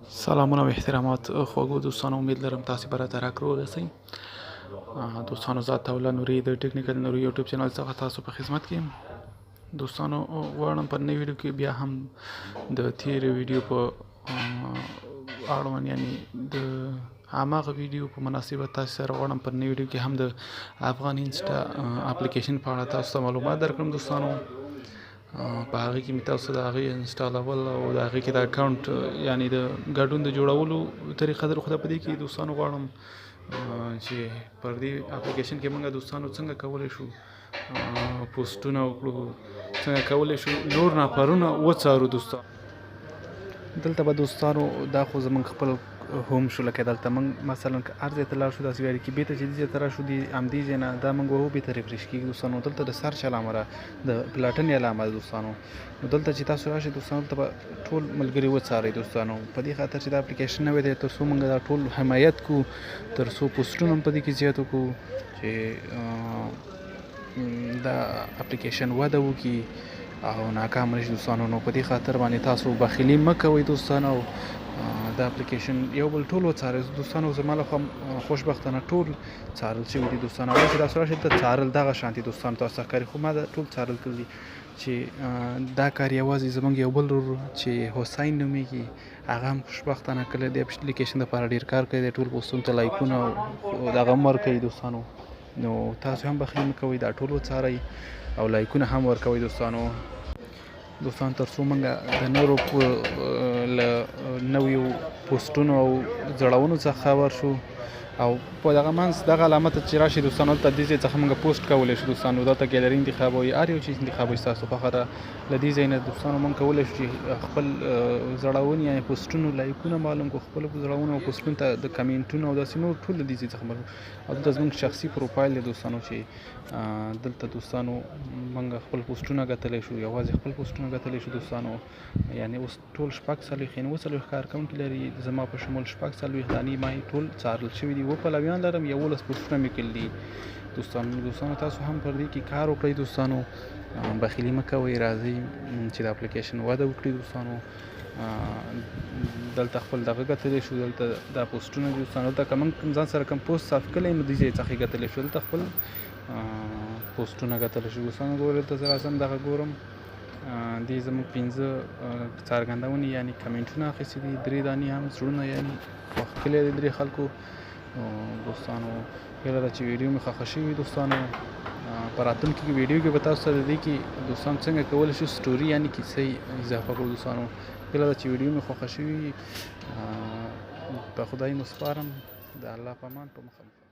سلامونه او احترامات خوږو دوستانو، امید لرم تاسو به راته راک روغ یاستئ. دوستانو، ذات توله نوري د ټیکنیکل نوري یوټیوب چینل څخه تاسو په خدمت کې یم. دوستانو، غواړم په نوې ویډیو کې بیا هم د تیرې ویډیو په اړوند، یعنی د هماغه ویډیو په مناسبت تاسو سره غواړم په نوې ویډیو کې هم د افغان انسټا اپلیکیشن په اړه تاسو ته معلومات درکړم. دوستانو، په هغه کې مې تاسو د هغې انسټالول او د هغې کې د اکاونټ، یعنی د ګډون د جوړولو طریقه درښوده. په دې کې دوستانو غواړم چې پر دې اپلیکیشن کې موږ دوستانو څنګه کولی شو پوسټونه وکړو، څنګه کولی شو نور نفرونه وڅارو. دوستانو، دلته به دوستانو دا خو زمونږ خپل هوم شو، لکه دلته موږ مثلا که هر ځای ته لاړ شو، داسې ویل کې بیرته چې دې ځای ته راشو، دې همدې ځای نه دا موږ وهو، بیرته ریفریش کېږي. دوستانو، دلته د سرچ علامه ده، د پلاټنې علامه ده. دوستانو، نو دلته چې تاسو راشئ دوستانو، دلته به ټول ملګري وڅارئ. دوستانو، په دې خاطر چې دا اپلیکیشن نوی دی، تر څو موږ دا ټول حمایت کو، تر څو پوسټونه هم په دې کې زیات وکړو چې دا اپلیکیشن وده وکړي او ناکام نشي. دوستانو، نو په دې خاطر باندې تاسو بخیلي مه کوئ. دوستانو، دا اپلیکیشن یو بل ټول وڅارئ. دوستانو، زما لخوا خوشبختانه ټول څارل شوي دي. دوستانو، اول چې تاسو راشئ، دلته څارل دغه شان دي. دوستانو، تاسو ښکاري، خو ما دا ټول څارل کړي دي چې دا کار یوازې زمونږ یو بل ورور چې حسین نومېږي، هغه هم خوشبختانه کله د اپلیکیشن لپاره ډېر کار کوي، ټول پوسټونو ته لایکونه او دغه هم ورکوي. دوستانو، نو تاسو هم بخیلي مه کوئ، دا ټول وڅارئ او لایکونه هم ورکوئ. دوستانو، تر څو موږ د نورو له نویو پوسټونو او ځړونو څخه خبر شو. او په دغه منځ دغه علامه ته چې راشي دوستانو، دلته دې ځای څخه موږ پوسټ کولی شو. دوستانو، دلته ګیلري انتخابوي، هر یو چیز انتخابوي، ستاسو خوښه ده. له دې ځای نه دوستانو موږ کولی شو چې خپل ځړونې، یعنې پوسټونو لایکونه معلوم کړو، خپلو ځړونو او پوسټونو ته د کمنټونو او داسې نور ټول له دې ځای څخه معلوم. او دلته زموږ شخصي پروفایل دی دوستانو، چې دلته دوستانو موږ خپل پوسټونه کتلی شو، یوازې خپل پوسټونه کتلی شو. دوستانو، یعنې اوس ټول 46، یعنې 47 کارکوونکي لري، زما په شمول 46 دانې ما یې ټول څارل شوي دي. 7 پلویان لرم، 11 پوسټونه مې کړي دي. دوستانو، تاسو هم پر دې کې کار وکړئ. دوستانو، بخیلي مه کوئ، راځئ چې د اپلیکیشن وده وکړي. دوستانو، دلته خپل دغه کتلی شو، دلته دا پوسټونه دي. دوستانو، دلته که موږ کوم ځان سره کوم پوسټ صاف کړی، نو دې ځای څخه یې کتلی شو، دلته خپل پوسټونه کتلی شو. دوستانو، ګورئ، دلته زه راځم، دغه ګورم، دې زموږ 5 څرګندونې، یعنې کمنټونه اخیستي دي، 3 دانې هم زړونه، یعنې خوښ کړي دي 3 خلکو. دوستانو، هیله ده چې ویډیو مې خوښه شوي. دوستانو، په راتلونکي کې ویډیو کې به تاسو ته د دې کې دوستان څنګه کولی شو سټوري، یعنې کیسې اضافه کړو. دوستانو، هیله ده چې ویډیو مې خوښه شوي. په خدای مو سپارم، د الله په امان، په مخه مخه.